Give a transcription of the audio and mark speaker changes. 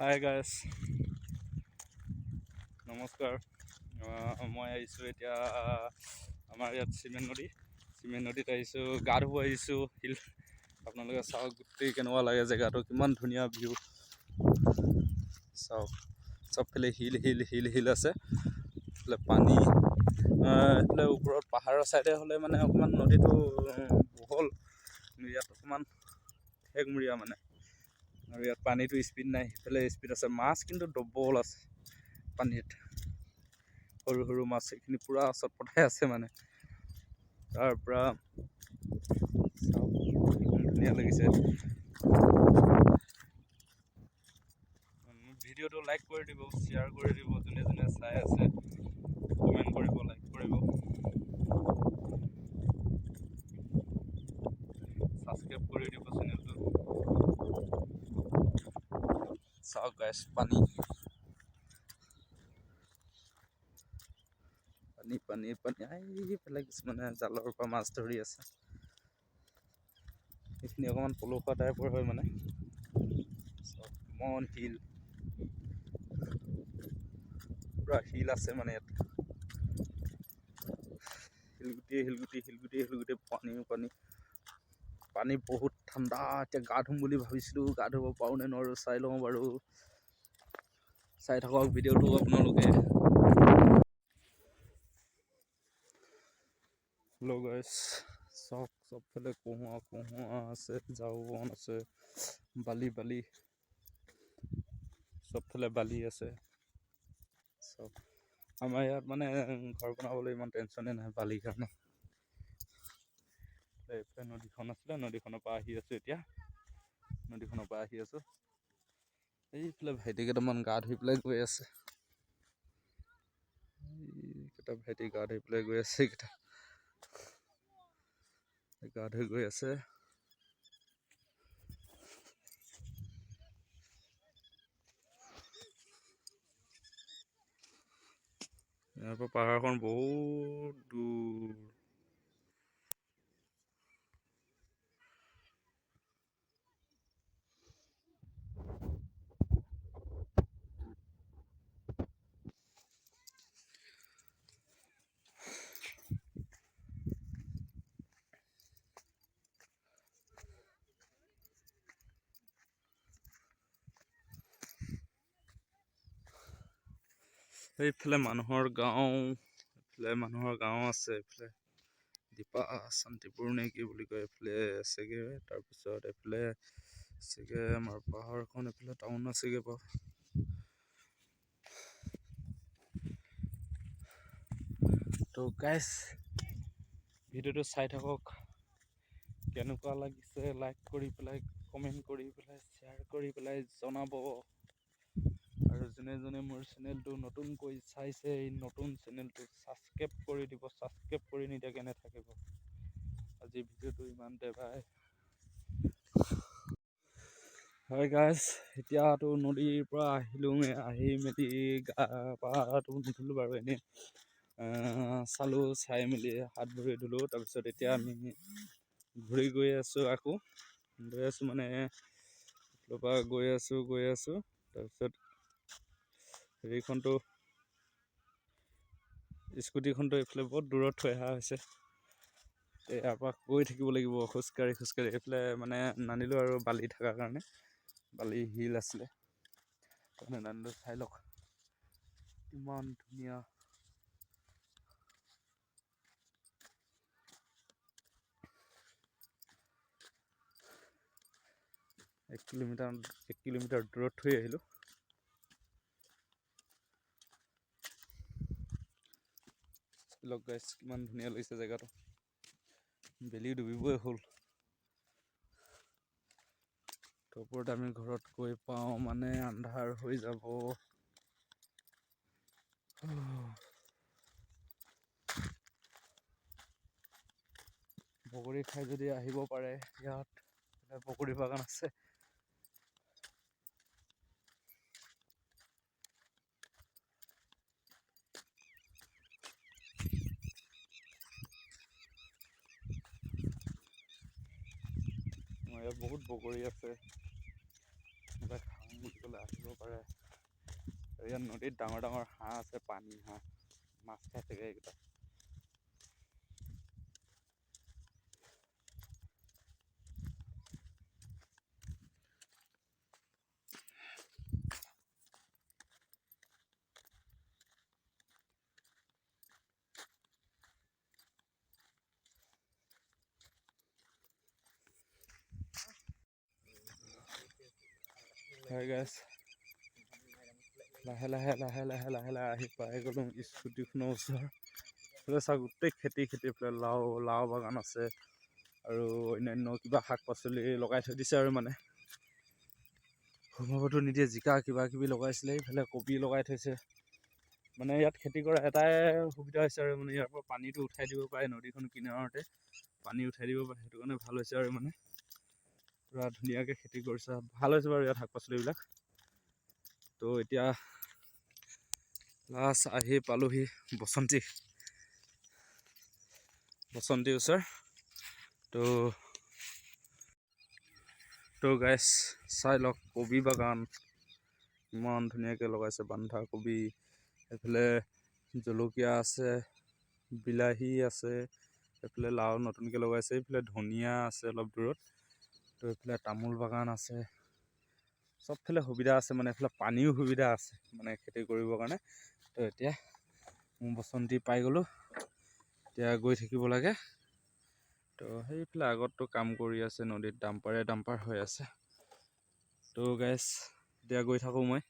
Speaker 1: Hi guys, নমস্কাৰ। মই আহিছোঁ এতিয়া আমাৰ ইয়াত চিমেন নদী, চিমেন নদীত আহিছোঁ, গা ধুব আহিছোঁ। শিল আপোনালোকে চাওক, গোটেই কেনেকুৱা লাগে জেগাটো, কিমান ধুনীয়া ভিউ। চাওক, চবফালে শিল শিল শিল শিল আছে, এইফালে পানী, এইফালে ওপৰত পাহাৰৰ ছাইডে হ'লে মানে অকণমান নদীটো বহল, ইয়াত অকণমান ঠেকমূৰীয়া মানে, আৰু ইয়াত পানীটো স্পীড নাই, সিফালে স্পীড আছে। মাছ কিন্তু ডবল আছে পানীত, সৰু সৰু মাছ, এইখিনি পূৰা চটপটাই আছে মানে। তাৰ পৰা চাওক কিমান ধুনীয়া লাগিছে। ভিডিঅ'টো লাইক কৰি দিব, শ্বেয়াৰ কৰি দিব, যোনে যোনে চাই আছে কমেণ্ট কৰিব, লাইক কৰিব, ছাবস্ক্ৰাইব কৰি দিব চেনেলটো। চাওক গাইছ, পানী পানী পানী পানী। এইফালে কিছুমানে জালৰ পৰা মাছ ধৰি আছে। এইখিনি অকণমান পলসুৱা টাইপৰ হয় মানে। কিমান শিল, পূৰা শিল আছে মানে ইয়াত, শিলগুটি শিলগুটি শিলগুটি শিলগুটি, পানী পানী পানী, বহুত ঠাণ্ডা। এতিয়া গা ধুম বুলি ভাবিছিলোঁ, গা ধুব পাৰোঁ নে নোৱাৰোঁ চাই লওঁ বাৰু। চাই থাকক ভিডিঅ'টো আপোনালোকে। হেল্ল' গাইছ, চাওক চবফালে কহুৱা কহুৱা আছে, ঝাৰু বন আছে, বালি বালি, চবফালে বালি আছে। চব আমাৰ ইয়াত মানে ঘৰ বনাবলৈ ইমান টেনশ্যনেই নাই বালিৰ কাৰণে। এইফালে নদীখন আছিলে, নদীখনৰ পৰা আহি আছোঁ এতিয়া, নদীখনৰ পৰা আহি আছোঁ। এইফালে ভাইটি কেইটামান গা ধুই পেলাই গৈ আছে, এইকেইটা ভাইটি গা ধুই পেলাই গৈ আছে, এইকেইটা গা ধুই গৈ আছে। ইয়াৰ পৰা পাহাৰখন বহুত দূৰ। এইফালে মানুহৰ গাঁও, এইফালে মানুহৰ গাঁও আছে, এইফালে দীপা শান্তিপুৰ নে কি বুলি কয় এইফালে আছেগৈ। তাৰপিছত এইফালে আছেগৈ আমাৰ পাহাৰখন, এইফালে টাউন আছেগৈ বাৰু। তো গাইছ, ভিডিঅ'টো চাই থাকক, কেনেকুৱা লাগিছে লাইক কৰি পেলাই, কমেণ্ট কৰি পেলাই, শ্বেয়াৰ কৰি পেলাই জনাব। আৰু যোনে যোনে মোৰ চেনেলটো নতুনকৈ চাইছে, এই নতুন চেনেলটো ছাবস্ক্ৰাইব কৰি দিব, ছাবস্ক্ৰাইব কৰি নিদিয়াকৈ নাথাকিব। আজি ভিডিঅ'টো ইমানতে, বাই। হয় গাইছ, এতিয়াতো নদীৰ পৰা আহিলোঁ, আহি মেলি গা পাটো নুধুলোঁ বাৰু, এনেই চালোঁ, চাই মেলি হাত ভৰি ধুলোঁ। তাৰপিছত এতিয়া আমি ঘূৰি গৈ আছোঁ, আকৌ গৈ আছোঁ মানে এইফালৰ পৰা গৈ আছোঁ গৈ আছোঁ। তাৰপিছত হেৰিখনটো, স্কুটিখনটো এইফালে বহুত দূৰত থৈ অহা হৈছে, ইয়াৰ পৰা গৈ থাকিব লাগিব খোজকাঢ়ি খোজকাঢ়ি। এইফালে মানে নানিলোঁ আৰু বালি থকাৰ কাৰণে, বালি শিল আছিলে সেইকাৰণে নানিলোঁ। চাই লওক ইমান ধুনীয়া। 1 কিলোমিটাৰ, 1 কিলোমিটাৰ দূৰত থৈ আহিলোঁ। লওক গাইছ, কিমান ধুনীয়া লাগিছে জেগাটো। বেলি ডুবিবই হ'ল, ওপৰত আমি ঘৰত গৈ পাওঁ মানে আন্ধাৰ হৈ যাব। বগৰী খাই যদি আহিব পাৰে, ইয়াত বগৰী বাগান আছে। ইয়াত বহুত বগৰী আছে। বুলি ক'লে আহিব পাৰে। আৰু ইয়াত নদীত ডাঙৰ ডাঙৰ হাঁহ আছে, পানী হাঁহ, মাছ খাই থাকে এইকেইটা। হয় গাইছ, লাহে লাহে লাহে লাহে লাহে লাহে আহি পাই গ'লোঁ স্কুটিখনৰ ওচৰ। এইফালে চাওক, গোটেই খেতি খেতি। এইফালে লাও বাগান আছে আৰু অন্যান্য কিবা শাক পাচলি লগাই থৈ দিছে। আৰু মানে সোমাবতো নিদিয়ে। জিকা কিবা কিবি লগাইছিলে, এইফালে কবি লগাই থৈছে। মানে ইয়াত খেতি কৰা এটাই সুবিধা হৈছে আৰু মানে ইয়াৰ পৰা পানীটো উঠাই দিব পাৰে। নদীখন কিনাৰতে পানী উঠাই দিব পাৰে, সেইটো কাৰণে ভাল হৈছে। আৰু মানে পূৰা ধুনীয়াকৈ খেতি কৰিছে, ভাল হৈছে বাৰু ইয়াত শাক পাচলিবিলাক। তো এতিয়া লাষ্ট আহি পালোহি বসন্তী ওচৰ। তো গাইছ, চাই লওক, কবি বাগান ইমান ধুনীয়াকৈ লগাইছে, বন্ধাকবি, এইফালে জলকীয়া আছে, বিলাহী আছে, এইফালে লাও নতুনকৈ লগাইছে, এইফালে ধনিয়া আছে অলপ দূৰত। তো এইফালে তামোল বাগান আছে। চবফালে সুবিধা আছে, মানে এইফালে পানীও সুবিধা আছে মানে খেতি কৰিবৰ কাৰণে। তো এতিয়া মোৰ বসন্তী পাই গ'লোঁ, এতিয়া গৈ থাকিব লাগে। তো সেইফালে আগততো কাম কৰি আছে নদীত, ডাম্পাৰে ডাম্পাৰ হৈ আছে। তো গাইছ, এতিয়া গৈ থাকোঁ মই।